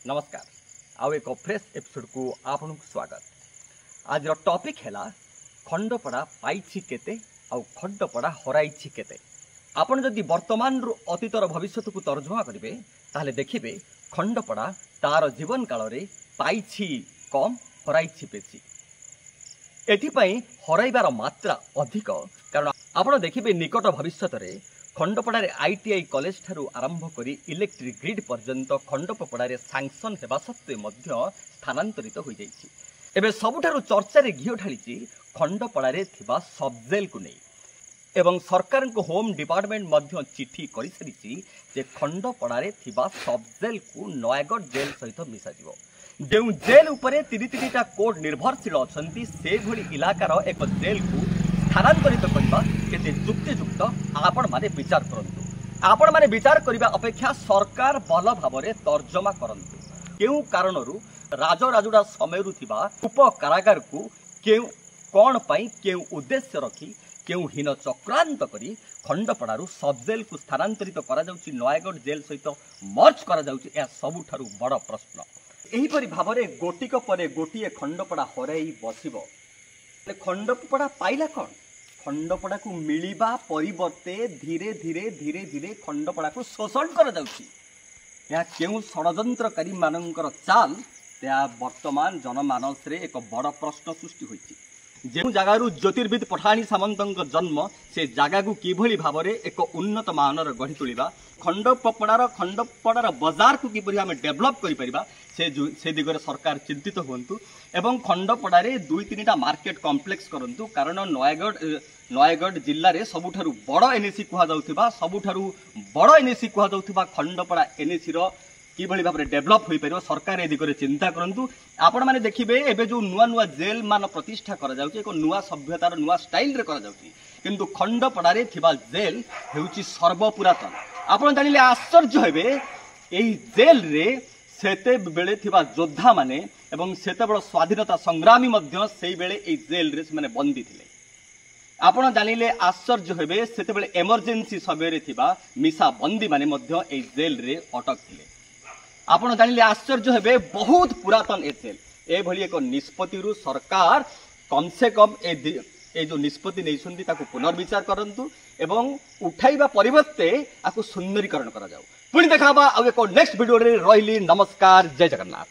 ନମସ୍କାର, ଆଉ ଏକ ଫ୍ରେଶ୍ ଏପିସୋଡ଼କୁ ଆପଣଙ୍କୁ ସ୍ୱାଗତ। ଆଜିର ଟପିକ୍ ହେଲା ଖଣ୍ଡପଡ଼ା ପାଇଛି କେତେ ଆଉ ଖଣ୍ଡପଡ଼ା ହରାଇଛି କେତେ। ଆପଣ ଯଦି ବର୍ତ୍ତମାନରୁ ଅତୀତର ଭବିଷ୍ୟତକୁ ତର୍ଜମା କରିବେ, ତାହେଲେ ଦେଖିବେ ଖଣ୍ଡପଡ଼ା ତାର ଜୀବନ କାଳରେ ପାଇଛି କମ୍, ହରାଇଛି ବେଶୀ। ଏଥିପାଇଁ ହରାଇବାର ମାତ୍ରା ଅଧିକ, କାରଣ ଆପଣ ଦେଖିବେ ନିକଟ ଭବିଷ୍ୟତରେ ଖଣ୍ଡପଡ଼ାରେ ଆଇଟିଆଇ କଲେଜ ଠାରୁ ଆରମ୍ଭ କରି ଇଲେକ୍ଟ୍ରିକ୍ ଗ୍ରିଡ୍ ପର୍ଯ୍ୟନ୍ତ ଖଣ୍ଡପଡ଼ାରେ ସାଙ୍କସନ୍ ହେବା ସତ୍ତ୍ୱେ ମଧ୍ୟ ସ୍ଥାନାନ୍ତରିତ ହୋଇଯାଇଛି। ଏବେ ସବୁଠାରୁ ଚର୍ଚ୍ଚାରେ ଘିଅ ଢାଳିଛି ଖଣ୍ଡପଡ଼ାରେ ଥିବା ସବଜେଲକୁ ନେଇ, ଏବଂ ସରକାରଙ୍କ ହୋମ୍ ଡିପାର୍ଟମେଣ୍ଟ ମଧ୍ୟ ଚିଠି କରିସାରିଛି ଯେ ଖଣ୍ଡପଡ଼ାରେ ଥିବା ସବଜେଲକୁ ନୟାଗଡ଼ ଜେଲ୍ ସହିତ ମିଶାଯିବ। ଯେଉଁ ଜେଲ୍ ଉପରେ ତିନି ତିନିଟା କୋର୍ଟ ନିର୍ଭରଶୀଳ ଅଛନ୍ତି, ସେଭଳି ଇଲାକାର ଏକ ଜେଲ୍କୁ ସ୍ଥାନାନ୍ତରିତ କରିବା କେତେ ଯୁକ୍ତିଯୁକ୍ତ, ଆପଣମାନେ ବିଚାର କରନ୍ତୁ। ଆପଣମାନେ ବିଚାର କରିବା ଅପେକ୍ଷା ସରକାର ଭଲ ଭାବରେ ତର୍ଜମା କରନ୍ତୁ। କେଉଁ କାରଣରୁ ରାଜରାଜୁଡ଼ା ସମୟରୁ ଥିବା ଉପ କାରାଗାରକୁ କେଉଁ କ'ଣ ପାଇଁ, କେଉଁ ଉଦ୍ଦେଶ୍ୟ ରଖି, କେଉଁ ହୀନ ଚକ୍ରାନ୍ତ କରି ଖଣ୍ଡପଡ଼ାରୁ ସବଜେଲକୁ ସ୍ଥାନାନ୍ତରିତ କରାଯାଉଛି, ନୟାଗଡ଼ ଜେଲ୍ ସହିତ ମର୍ଜ କରାଯାଉଛି, ଏହା ସବୁଠାରୁ ବଡ଼ ପ୍ରଶ୍ନ। ଏହିପରି ଭାବରେ ଗୋଟିକ ପରେ ଗୋଟିଏ ଖଣ୍ଡପଡ଼ା ହରାଇ ବସିବ। ଖଣ୍ଡପଡ଼ା ପାଇଲା କ'ଣ? ଖଣ୍ଡପଡ଼ାକୁ ମିଳିବା ପରିବର୍ତ୍ତେ ଧୀରେ ଧୀରେ ଧୀରେ ଧୀରେ ଖଣ୍ଡପଡ଼ାକୁ ଶୋଷଣ କରାଯାଉଛି। ଏହା କେଉଁ ଷଡ଼ଯନ୍ତ୍ରକାରୀମାନଙ୍କର ଚାଲ, ଏହା ବର୍ତ୍ତମାନ ଜନମାନସରେ ଏକ ବଡ଼ ପ୍ରଶ୍ନ ସୃଷ୍ଟି ହୋଇଛି। ଯେଉଁ ଜାଗାରୁ ଜ୍ୟୋତିର୍ବିଦ ପଠାଣି ସାମନ୍ତଙ୍କ ଜନ୍ମ, ସେ ଜାଗାକୁ କିଭଳି ଭାବରେ ଏକ ଉନ୍ନତ ମାନର ଗଢ଼ି ତୋଳିବା, ଖଣ୍ଡପଡ଼ାର ବଜାରକୁ କିପରି ଆମେ ଡେଭଲପ୍ କରିପାରିବା, ସେ ଦିଗରେ ସରକାର ଚିନ୍ତିତ ହୁଅନ୍ତୁ ଏବଂ ଖଣ୍ଡପଡ଼ାରେ 2 3ଟା ମାର୍କେଟ କମ୍ପ୍ଲେକ୍ସ କରନ୍ତୁ। କାରଣ ନୟାଗଡ଼ ଜିଲ୍ଲାରେ ସବୁଠାରୁ ବଡ଼ ଏନ୍ଏସି କୁହାଯାଉଥିବା, ସବୁଠାରୁ ବଡ଼ ଏନ୍ଏସି କୁହାଯାଉଥିବା ଖଣ୍ଡପଡ଼ା ଏନ୍ଏସିର କିଭଳି ଭାବରେ ଡେଭଲପ୍ ହୋଇପାରିବ, ସରକାର ଏ ଦିଗରେ ଚିନ୍ତା କରନ୍ତୁ। ଆପଣମାନେ ଦେଖିବେ ଏବେ ଯେଉଁ ନୂଆ ନୂଆ ଜେଲ୍ ମାନ ପ୍ରତିଷ୍ଠା କରାଯାଉଛି, ଏକ ନୂଆ ସଭ୍ୟତାର ନୂଆ ଷ୍ଟାଇଲରେ କରାଯାଉଛି, କିନ୍ତୁ ଖଣ୍ଡପଡ଼ାରେ ଥିବା ଜେଲ୍ ହେଉଛି ସର୍ବପୁରାତନ। ଆପଣ ଜାଣିଲେ ଆଶ୍ଚର୍ଯ୍ୟ ହେବେ, ଏହି ଜେଲ୍ରେ ସେତେବେଳେ ଥିବା ଯୋଦ୍ଧାମାନେ ଏବଂ ସେତେବେଳେ ସ୍ୱାଧୀନତା ସଂଗ୍ରାମୀ ମଧ୍ୟ ସେଇବେଳେ ଏଇ ଜେଲ୍ରେ ସେମାନେ ବନ୍ଦୀ ଥିଲେ। ଆପଣ ଜାଣିଲେ ଆଶ୍ଚର୍ଯ୍ୟ ହେବେ, ସେତେବେଳେ ଏମର୍ଜେନ୍ସି ସମୟରେ ଥିବା ମିଶା ବନ୍ଦୀମାନେ ମଧ୍ୟ ଏଇ ଜେଲ୍ରେ ଅଟକ ଥିଲେ। ଆପଣ ଜାଣିଲେ ଆଶ୍ଚର୍ଯ୍ୟ ହେବେ, ବହୁତ ପୁରାତନ ଏ ଜେଲ୍। ଏଭଳି ଏକ ନିଷ୍ପତ୍ତିରୁ ସରକାର କମ୍ ସେ କମ୍ ଏ ଯେଉଁ ନିଷ୍ପତ୍ତି ନେଇଛନ୍ତି ତାକୁ ପୁନର୍ବିଚାର କରନ୍ତୁ ଏବଂ ଉଠାଇବା ପରିବର୍ତ୍ତେ ଆକୁ ସୁନ୍ଦରୀକରଣ କରାଯାଉ। ପୁଣି ଦେଖା ହେବା ଆଉ ଏକ ନେକ୍ସଟ ଭିଡ଼ିଓରେ। ରହିଲି, ନମସ୍କାର, ଜୟ ଜଗନ୍ନାଥ।